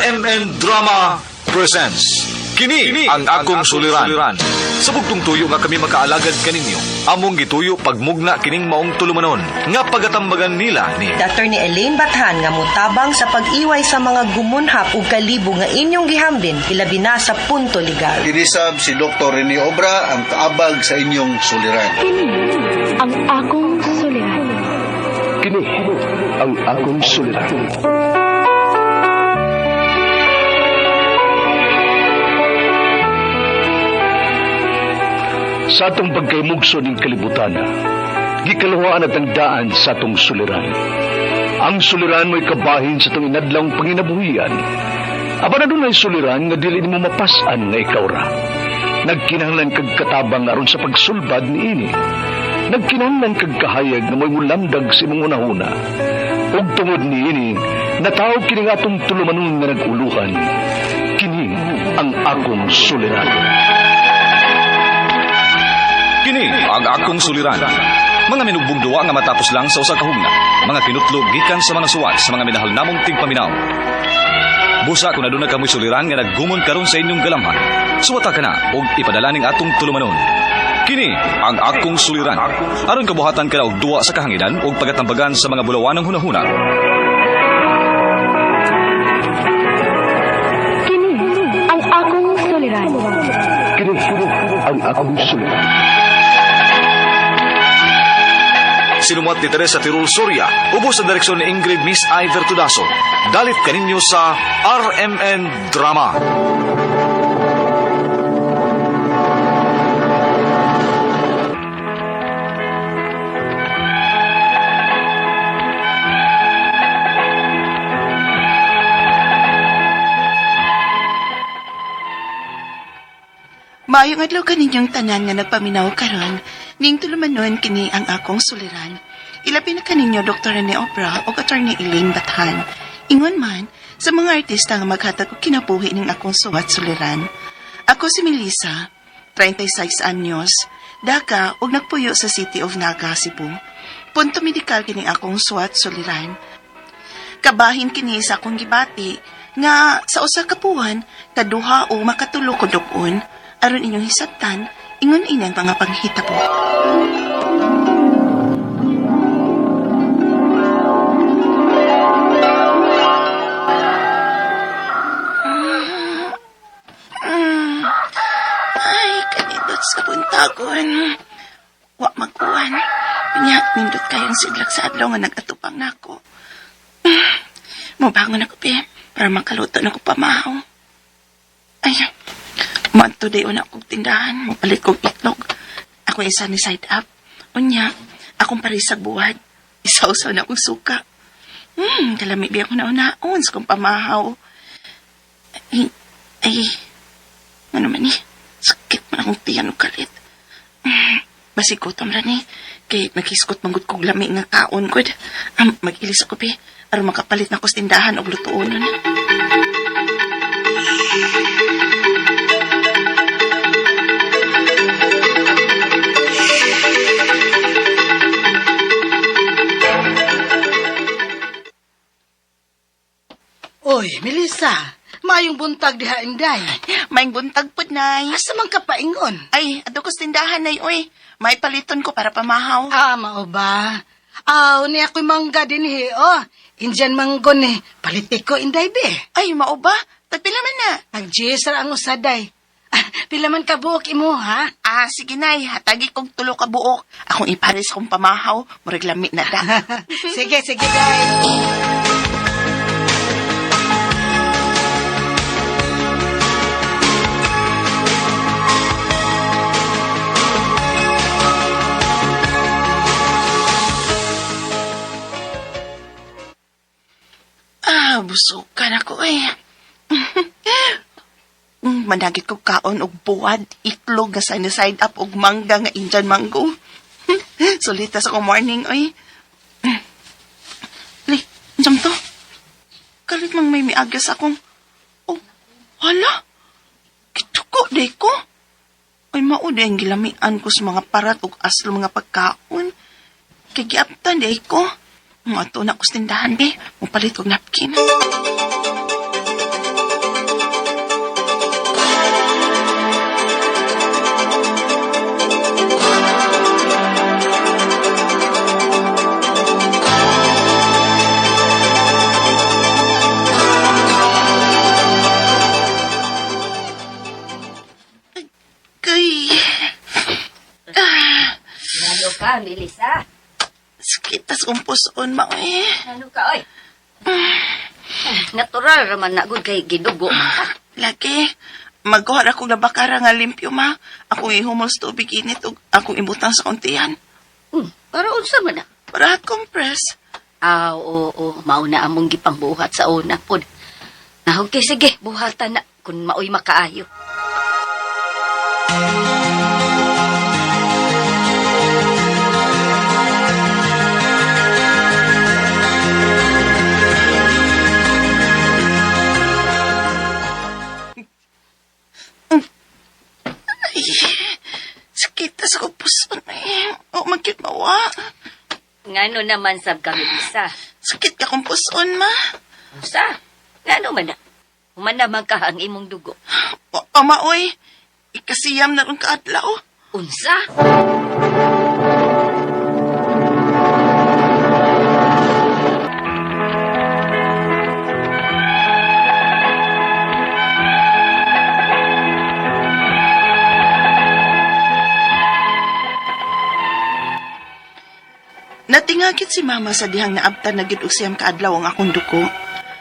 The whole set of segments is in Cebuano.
RMN Drama presents Kini ang akong suliran. Sa bugtong tuyo nga kami makaalagad kaninyo, among gituyo pagmugna kining maong tulumanon nga pagatambagan nila ni Attorney Elaine Bathan nga motabang sa pag-iway sa mga gumunhap ug kalibo nga inyong gihambin ilabi na sa punto legal. Dinisab si Dr. Rene Obra ang kaabag sa inyong suliran. Kini ang akong suliran. Kini ang akong suliran. Sa atong pagkaymugso ning kalibutan, gikaluhaan at ang daan sa atong suliran. Ang suliran mo'y kabahin sa atong inadlawng panginabuhian. Apan adunay suliran nga dili nimo mapas-an nga ikaw ra. Nagkinahanglan kag katabang aron sa pagsulbad niini. Nagkinahanglan kag kahayag nga mo'y mulamdag sa imong hunahuna. Ug tungod niini, natawag kini nga atong tulumanon nga nag-uluhan. Kini ang akong suliran. Kini ang akong suliran. Mga minugbong duwa nga matapos lang sa usa ka hugna. Mga kinutlog gikan sa mga suwat sa mga minahal namong tigpaminaw. Busa kung aduna kamoy suliran nga naggumon karon sa inyong galamhan. Suwata ka na og ipadala ning atong tulumanon. Kini ang akong suliran. Aron kabuhatan ka na og duwa sa kahanginan ug pagatambagan sa mga bulawanang hunahuna. Kini ang akong suliran. Kini ang akong suliran. Sinumuat ni Teresa Tirul Soria, ubos sa direksyon ni Ingrid Miss Iver Tudaso. Dalit kaninyo sa RMN Drama. Maayong adlaw kaninyong tanan nga nagpaminaw karon, ning tulumanon kini ang akong suliran. Ilabi na kaninyo Dr. Rene Obra o Attorney Elaine Bathan. Ingon man sa mga artista nga maghatag og kinabuhi ning akong suwat suliran. Ako si Melissa, 36 anyos, daka ug nagpuyo sa City of Naga, Cebu. Punto medikal kini akong suwat suliran. Kabahin kini sa akong gibati nga sa usa ka buwan kaduha o makatulo ko dug-on aron inyong hisabtan ingon ini ang mga panghitabo. Ay, kanindot sa buntagon. Wa maguan. Pinya, nindot kayong sidlak sa adlaw nga nag-atupang nako. Mubangon ako, be, para makaluto na ko pamahaw. Ay, manto day una kong tindahan, mapalit kong itlog. Ako isa ni side up. Unya, akong parisag buwad. Isaw-saw na akong suka. Kalami bi ako na unaon sa kong pamahaw. Ay, ay, ano man eh, sakit man akong tiyan og kalit. Basig gutom ra ni. Kay maghiskot manggod kog lami nga kaon gud. Mag-ilis ako be aron makapalit na ko sa tindahan og lutuonon. Oy, Melissa, maayong buntag diha inday. Maing buntag pud, Nay. Asa man ka paingon? Ay, adto ko sa tindahan, Nay, oy. May paliton ko para pamahaw. Ah, mao ba? Aw, ni ako'y mangga dinhi, oh. Indian manggo ni. Paliti ko inday be. Ay, mao ba? Tagpila man na. Tag-Gs ra ang usaday. Ah, pila man ka buok imo, ha? Ah, sige, Nay, hatagi kog tulo ka buok. Akong ipares kong pamahaw, murag lami na da. Sige, sige, day. Ah, busukan ako eh. Managit ko kaon og buwad, itlog nga sunny side up og mangga nga Indian mango. Sulita sa akong morning, oy. Li, andiyan to? Kalit mang may miagyo sa akong... Oh, hala! Kituko, day ko. Ay, mao day ang gilamian ko sa mga parat og aslo mga pagkaon. Kay giaptan day ko. Mga to na ko sa tindahan, be. Mupalit kog napkin. Melissa? Sakit tas kong puson, ma, eh. Ano ka, oy? Natural raman na gud kay gidugo man ka. Lagi, magkuha ra kog labakara nga limpyo, ma. Akong ihumol sa tubig init ug akong ibutang sa kuntian. Para unsa man na? Para hot compress. Ah, oo, oo, mao na among gipangbuhat sa una pod. Na, okay, sige, buhatan na kung maoy makaayo. Ay, sakit tas kong puson, eh. O, magkit mawa. Ngano naman sab ka, Melissa? Sakit ka kong puson, ma. Unsa? Ngano man na? Human naman ka ang imong dugo. O, ama, oy. Ikasiyam na ron kaadlaw. Unsa? Natingagit si mama sa dihang naabtan na gid og siyam kaadlaw ang akong dugo.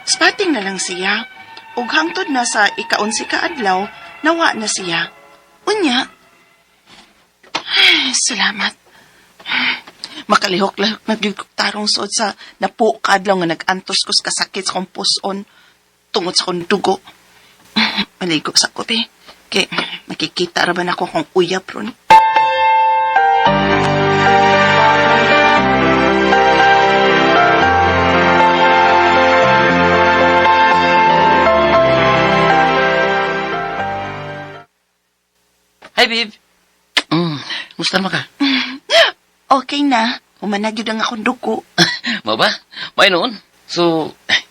Spotting na lang siya. Ug hangtod na sa ikaunsi kaadlaw, nawa na siya. Unya. Ay, salamat. Makalihok-lahok na gyud kog tarong suod sa napo kaadlaw nga nag-antos ko sa kasakit sa akong puson tungod sa akong dugo. Maligo sa ko, be. Kay makikita ra ba nako kung uyab ron. Hi, babe. Musta naman ka? Okay na. Human na gyud ang akong dugo. Mao ba? May noon. So, eh,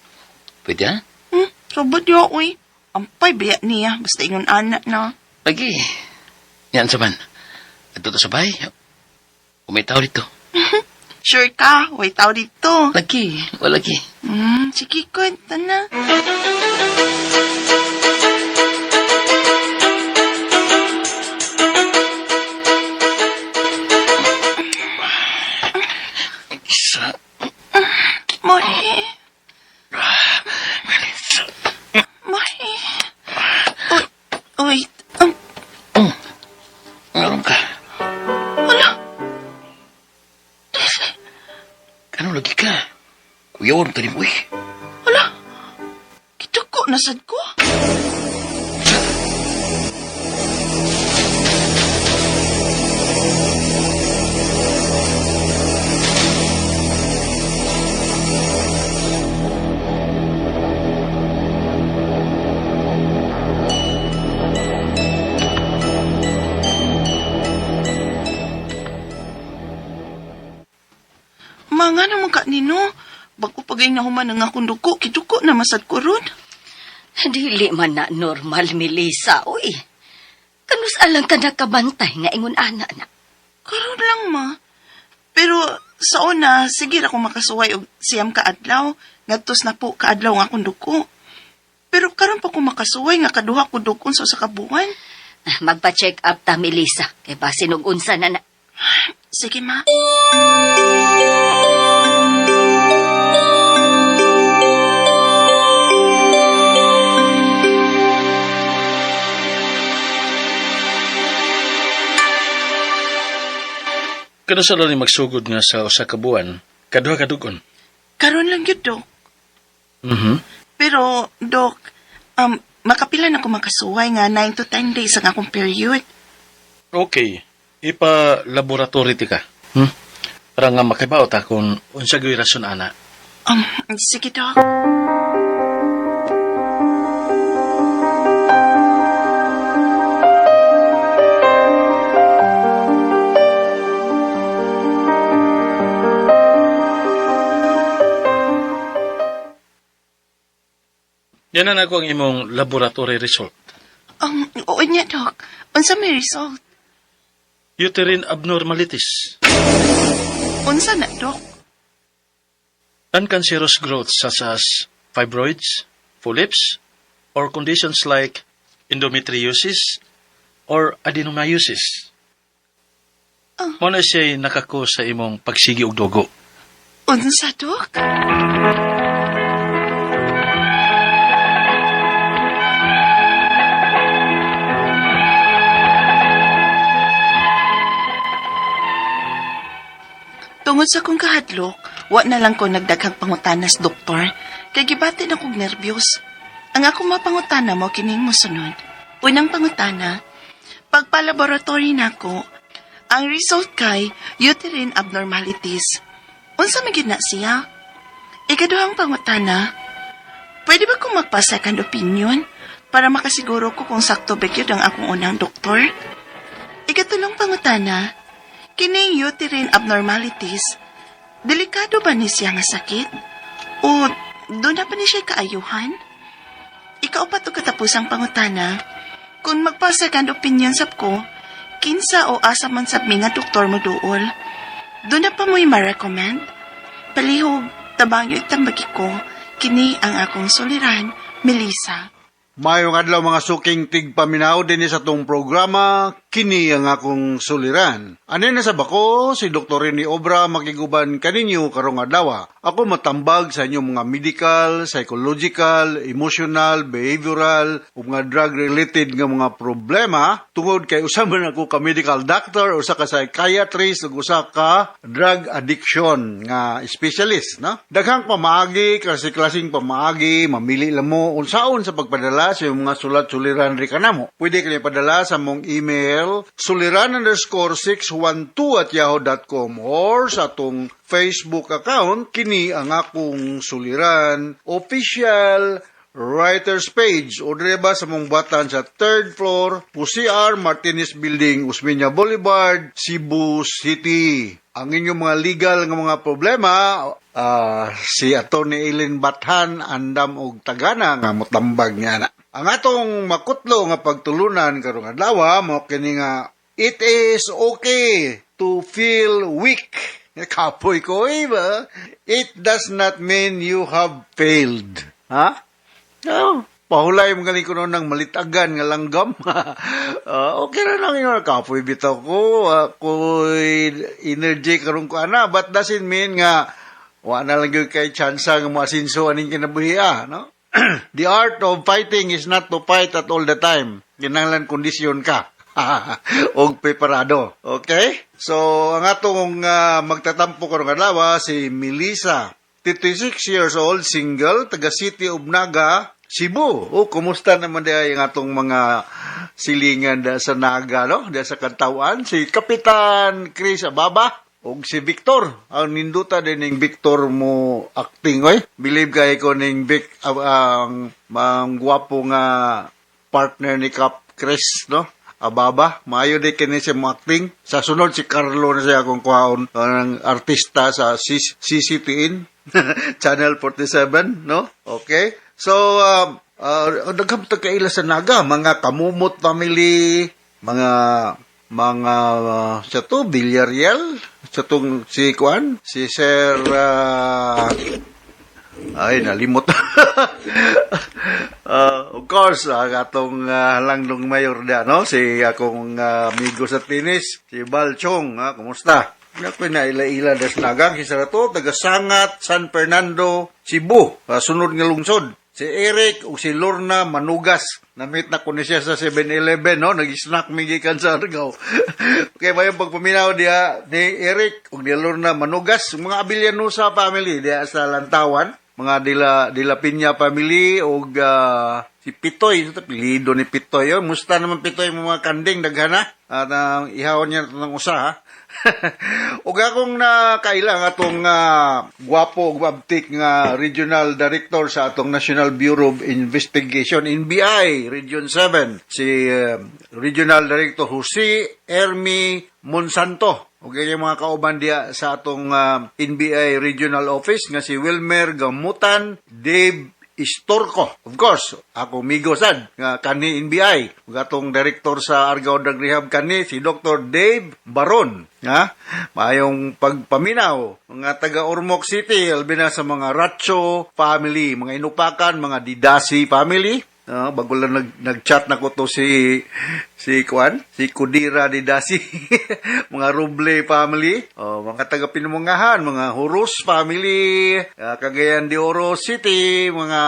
pwede ha? Sobod yo, uy. Ampay, biya niya. Basta ingon anak na. Lagi. Yan sa man. Adto ta sa bahay. Umay tao dito. Sure ka, way tao dito. Lagi. Wala lagi. Sige ko, na. Isa. Mohi. Mohi. Oh, wait. Meron ka. Wala. Ano lagi ka? Kuya, walang tanim, uy. Wala. Kituko, nasad ko. Mga naman ka nino. Bago pagay na human ang akong duko, kituko na masad ko ron. Dili man na normal, Melissa, oy. Kanus alang ka nakabantay nga ingon ana na. Karon lang, ma. Pero sa una, sige ra ko makasuway og siyam kaadlaw, ngadtos na po kaadlaw nga akong duko. Pero karon pa ko makasuway nga kaduha ko dukon sa usa ka buwan. Ah, magpa-check up ta, Melissa. Kay basin og unsa na na. Sige, ma. Kano sa ni magsugod nga sa usa ka buwan, kaduha ka dugon. Karon lang gyud, Dok. Mhm. Pero, Dok, makapila na ko makasuway nga 9 to 10 days ang akong period. Okay. Ipa-laboratory ti ka. Para nga makibaw ta kung unsa gyud rason ana. Sige, Dok. Yan na nako ang imong laboratory result. Oo niya, Dok. Unsa may result? Uterine abnormalities. Unsa na, Dok? Non-cancerous growth such as fibroids, polyps, or conditions like endometriosis or adenomyosis. Mo na siya'y nakako sa imong pagsigi og dugo. Unsa, Dok? Tungod sa kong kahadlok, wa na lang ko nagdaghang pangutanas, doktor. Kay gibati na kong nervyos. Ang akong mapangutana mo kining mosunod. Unang pangutana, pagpa-laboratory nako, ang result kay uterine abnormalities. Unsa man gyud na siya? Ikaduhang pangutana, pwede ba kong magpa-second opinion para makasiguro ko kung sakto ba gyud ang akong unang doktor? Ikatulong pangutana, kining uterine abnormalities, delikado ba ni siya nga sakit? O doon na ba ni siya kaayuhan? Ikaupat o katapusang pangutana, kung magpa-second opinion sab ko, kinsa o asa man sab mi nga doktor mo duol, doon na pa mo'y ma-recommend? Palihog, tabang yung tambagi ko, kini ang akong suliran, Melissa. Mayong adlaw mga suking tigpaminaw dinhi sa atong programa kini ang akong suliran. Ani na sa bako si Dr. Rene Obra makiguban kaninyo karong adlaw. Ako matambag sa inyong mga medical, psychological, emotional, behavioral ug mga drug related nga mga problema tungod kay usa man ako ka medical doctor, usa ka psychiatrist ug usa ka drug addiction nga specialist, no? Daghang pamaagi, klase-klaseng pamaagi, mamili lang mo unsaon sa pagpadala sa iyong mga sulat-suliran ri kanamo. Pwede kini padala sa mong email suliran_612@yahoo.com or sa atong Facebook account kini ang akong suliran official writers page o dire ba sa mong batan sa third floor PCR Martinez Building, Osmeña Boulevard, Cebu City. Ang inyong mga legal nga mga problema, si Atty. Eileen Bathan andam og tagana nga motambag niya na. Ang atong makutlo nga pagtulunan karong adlaw mao kini nga it is okay to feel weak. Kapoy ko eh, ba? It does not mean you have failed. Ha? No. Pahulay mo galing ko noon ng malitagan nga langgam. Okay na lang yun. Kapoy bitaw ko. Ako'y energy karong ko ana. But doesn't mean nga wa na lang yun kay tsansa nga moasinso aning kinabuhi, no? The art of fighting is not to fight at all the time. Kinahanglan kondisyon ka. Og preparado. Okay? So, ang atong magtatampo karong adlaw si Melissa, 56 years old, single, taga City of Naga, Cebu. Oh, kumusta naman diay ang atong mga silingan da sa Naga, no? Da sa Kantawan. Si Kapitan Chris Ababa og si Victor. Ang ninduta din ning Victor mo acting, oy. Believe kay ko ning Vic, ang ang gwapo nga partner ni Cap Chris, no? Ababa, maayo di kini siya mo acting. Sa sunod si Carlo na siya akong kuhaon ang artista sa CCTN Channel 47, no? Okay. So, daghang tagkaila sa Naga, mga Kamumot family, mga sa to Villarreal, sa tong si Kuan, si Sir ay, nalimot. Of course, ang atong halangdong mayor da, no? Si akong amigo sa tennis, si Bal Chong, ha? Kumusta? Ako na ila-ila das Nagang, si Sarato, taga Sangat, San Fernando, Cebu, sunod nga lungsod. Si Eric o si Lorna Manugas. Na-meet na ko ni siya sa 7-Eleven, no? Nag-snack mi gikan sa Argao. Okay, mayong pagpaminaw diha ni Eric o ni Lorna Manugas, mga Abillanusa family diha sa Lantawan, mga Dila Piña family og si Pitoy, ito apelyido ni Pitoy. Oh, musta naman Pitoy mga kanding daghana. At ihawon niya ng usa, ha. Ug akong nakailang atong gwapo ug abtik nga Regional Director sa atong National Bureau of Investigation NBI Region 7, si Regional Director Jose Ermi Monsanto. Ug yung mga kauban diya sa atong NBI Regional Office nga si Wilmer Gamutan, Dave Istorco. Of course, ako migo sad nga kani NBI. Ug atong director sa Argao Drug Rehab kani si Dr. Dave Baron. Ha? Maayong pagpaminaw mga taga Ormoc City, albi na sa mga Racho family, mga Inupakan, mga Didasi family. Bago lang nag-chat na ko to si Si Kwan, si Kudira di Dasi, mga Ruble family, oh, mga taga Pinumungahan, mga Hurus family, Cagayan de Oro City, mga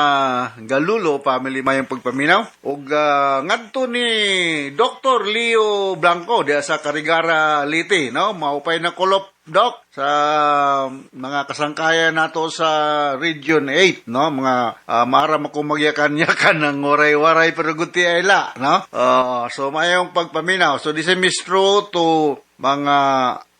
Galulo family, mayong pagpaminaw. Ug ngadto ni Dr. Leo Blanco diha sa Carigara, Leyte, no? Maupay na kulop, Doc, sa mga kasangkayan nato sa Region 8, no? Mga maaram ako magyakan-yakan ng waray-waray pero guti ay la, no? So mayong pagpaminaw. So this is mistro to mga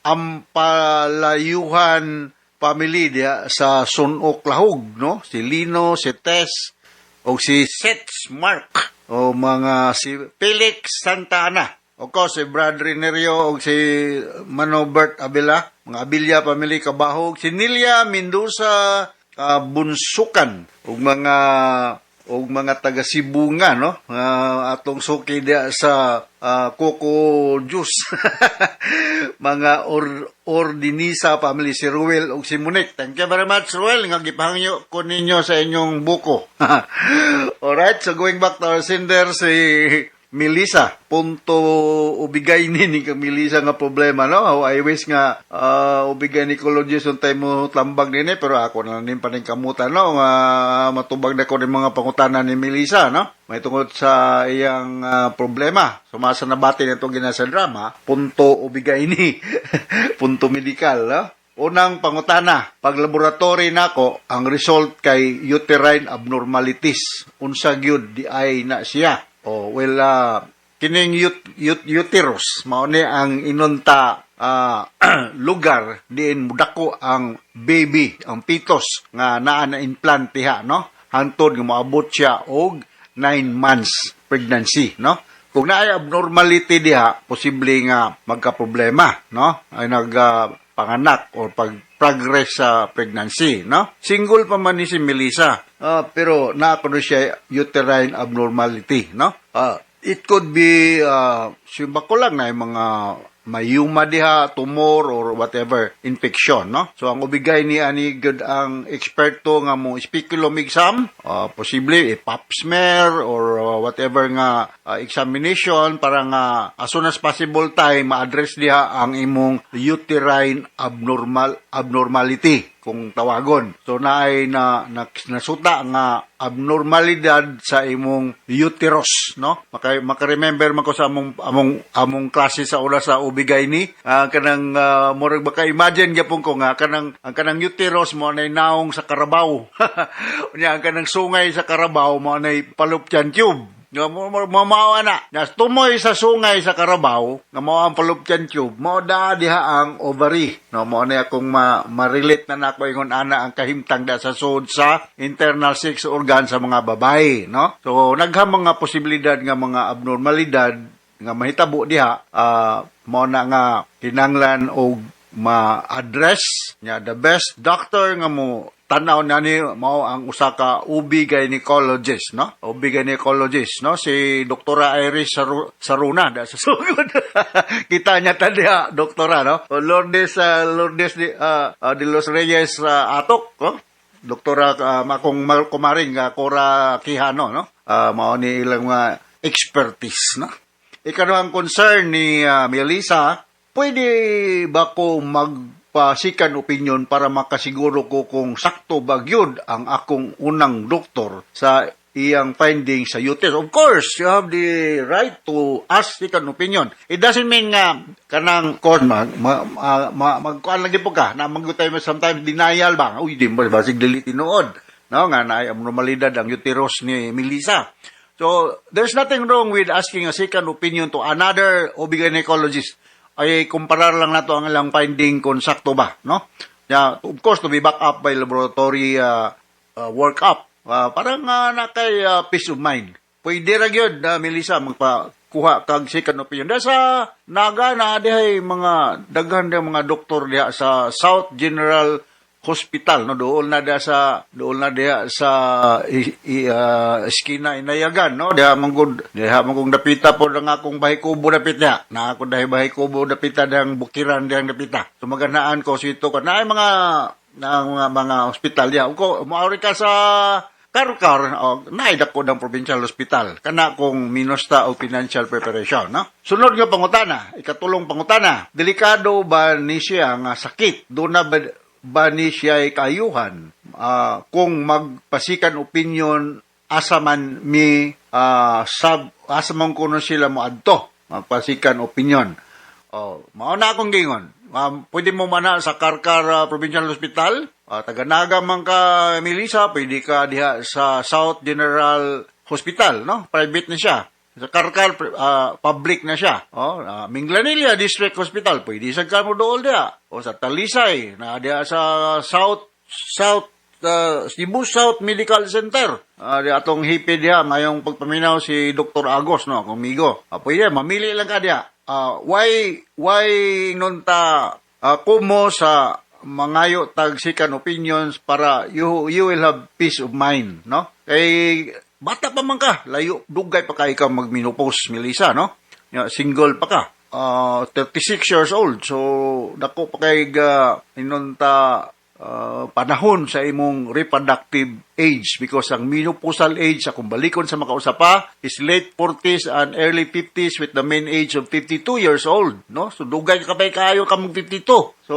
Ampalayuhan family diha sa Sunok Lahug, no? Si Lino, si Tess, o si Seth Mark, o mga si Felix Santa Ana. O ko si Brad Renerio o si Manobert Abela, mga Abilia family Kabahog, si Nilia Mendoza, Bunsukan ug mga taga Sibunga, no, mga atong suki diha sa Coco Juice, mga Ordinisa family, si Ruel ug si Monique. Thank you very much, Ruel, nga gipahangyo ko ninyo sa inyong buko. Alright, so going back to our sender, si Melissa, punto ubigay ni kang Melissa nga problema, no? How I wish nga OB gynecologist untay mo tambag nini, pero ako na lang din paningkamutan, no, nga matubag na ko ni mga pangutana ni Melissa, no, may tungod sa iyang problema. Sumasa nabati nito gina sa drama, punto ubigay ni, punto medical, no? Unang pangutana, pag laboratory nako, ang result kay uterine abnormalities. Unsa gyud di ay na siya? Oh, well, kining uterus, mao ni ang inunta lugar diin mudako ang baby, ang fetus nga naa na implant diha, no? Hantod nga moabot siya og 9 months pregnancy, no? Kung naay abnormality diha, posible nga magka-problema, no? Ay nag panganak or pag progress sa pregnancy, no? Single pa man ni si Melissa, pero naa kuno siya uterine abnormality, no? It could be simba ko lang na yung mga mayuma diha, tumor or whatever infection, no? So ang ubigay ni ani gud ang eksperto nga mo speculum exam, posible pap smear or whatever nga examination para nga as soon as possible time ma-address diha ang imong uterine abnormality kung tawagon. So naay na nasuta nga abnormalidad sa imong uterus, no? Maka-remember man ko sa among klase sa una sa OB-GYN, kanang murag baka imagine gyapon ko nga kanang ang kanang uterus mo nay naong sa karabaw. Unya ang kanang sungay sa karabaw mo nay fallopian tube. Nga mo mo mao na. Nas tumoy sa sungay sa karabaw, nga mao ang fallopian tube, mao daa diha ang ovary. No, mao na akong ma-relate na nako ingon ana ang kahimtang da sa sud sa internal sex organ sa mga babae, no? So naghang mga posibilidad nga mga abnormalidad nga mahitabo diha, mao na nga kinanglan og ma-address nya. The best doctor nga mo tanaw na ni mao ang usa ka OB gynecologist, no? OB gynecologist, no? Si Doktora Iris Saruna da sa sugod. Kita niya ta diha, doktora, no? O Lourdes Lourdes de los Reyes, Atok, no? Doktora, akong kumaring nga Cora Quijano, no? Mao ni ilang mga expertise, no? Ikaduhang concern ni Melissa, pwede ba ko magpa-second opinion para makasiguro ko kung sakto ba gyud ang akong unang doktor sa iyang finding sa uterus? Of course, you have the right to ask second opinion. It doesn't mean nga kanang kon mag, magkuan lagi po ka na magutay mo sometimes denial ba? Uy, di ba basig dili tinuod, no, nga naay abnormalidad ang uterus ni Melissa. So, there's nothing wrong with asking a second opinion to another OB gynecologist. Ay, kumparar lang nato ang ilang finding kung sakto ba, no? Yeah, of course, to be backed up by laboratory workup. Parang nakay peace of mind. Pwede ra gyud, Melissa, magpakuha kag second opinion. Dahil sa Naga na dihay mga daghan diha mga doktor diha sa South General Hospital, no, dool na diha sa eskina Inayagan, no, diha manggod diha manggong dapita po ang akong bahay kubo dapit diha na ako dahil bahay kubo dapita dihang bukiran dihang dapita. So maganaan ko sito ka na ay mga na mga ospital diha ko moari ka sa Carcar, oh, naay dako ng provincial hospital. Kana kung minus ta og financial preparation, no? Sunod nga pangutana, ikatulong pangutana, delikado ba ni siya nga sakit? Doon na ba ni siya kaayuhan? Kung magpa-second opinion, asa man mi sab asa man kuno sila moadto magpa-second opinion? Oh, mao na akong gingon. Pwede mo mana sa Carcar Provincial Hospital. Taga Naga man ka, Melissa, pwede ka diha sa South General Hospital, no? Private na siya. Sa Carcar, public na siya. Oh, Minglanilla District Hospital, pwede sa ka mo dool diha. O sa Talisay, na diha sa South South Cebu South Medical Center. Di atong hipi diha mayong pagpaminaw si Dr. Agos, no, akong amigo. Pwede mamili lang ka diha. Why nun ta kumo sa mangayo tag second opinions para you will have peace of mind, no? Kay bata pa man ka, layo dugay pa kay ka mag-menopause, Melissa, no? Ya, single pa ka. 36 years old. So dako pa kay inunta panahon sa imong reproductive age because ang menopausal age sa kung balikon sa makausa pa is late 40s and early 50s with the mean age of 52 years old, no? So dugay ka pa kaayo ka mag 52. So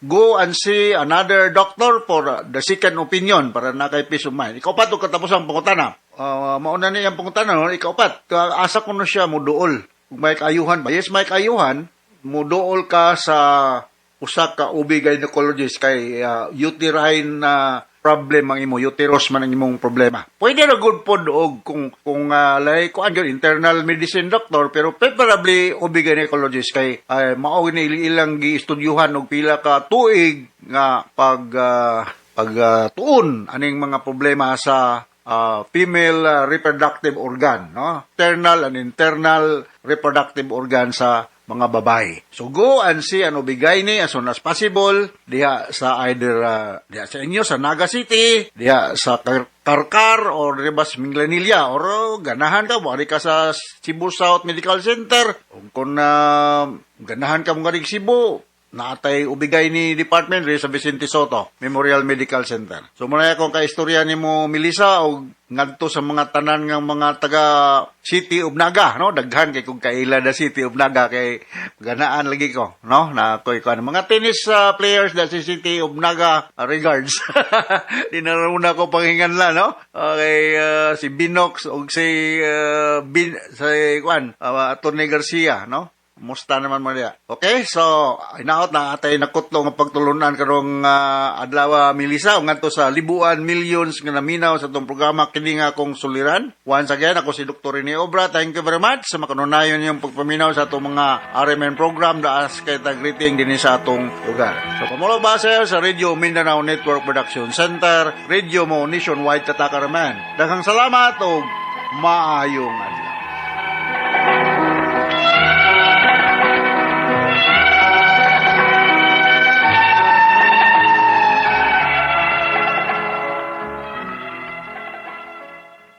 go and see another doctor for the second opinion para na kay peace of mind. Ikaupat og katapos ang pangutana. Mauna ni ang pangutana, no? Ikaupat, asa kuno siya moduol? Kung may kaayuhan ba? Yes, may kaayuhan, moduol ka sa usa ka OB gynecologist kay uterine na problem ang imo, uterus man ang imong problema. Pwede ra gud pod og kung like kuan gyud internal medicine doctor, pero preferably OB gynecologist kay ay mao ni ilang giestudyuhan og pila ka tuig nga pag tuon aning mga problema sa female reproductive organ, no? Internal and internal reproductive organ sa mga babae. So go and see an OB-GYN as soon as possible diha sa either diha sa inyo sa Naga City, diha sa Carcar or Ribas Minglanilla or ganahan ka mo ka sa Cebu South Medical Center. Kung ganahan ka mo nga Cebu, naatay OB-GYN department rin sa Vicente Sotto Memorial Medical Center. So muna akong kaistorya nimo, Melissa, og ngadto sa mga tanan nga mga taga City of Naga, no? Daghan kay kung kaila da City of Naga kay ganaan lagi ko, no? Na koy kuan mga tennis players da si City of Naga, regards. Di na una ko panghinganla, no? Okay, si Binox og si Bin si kuan Attorney Garcia, no? Musta naman mo diya. Okay, so inaot na atay nakutlo nga pagtulunan karong adlaw, Melissa, ug ngadto sa libuan millions nga naminaw sa atong programa kini nga akong suliran. Once again, ako si Dr. Rene Obra. Thank you very much sa makanunayon niyong pagpaminaw sa atong mga RMN program daas kay tag greeting dinhi sa atong lugar. So pamulo ba sir sa Radio Mindanao Network Production Center, Radio mo nationwide tatakaraman. Daghang salamat ug maayong adlaw.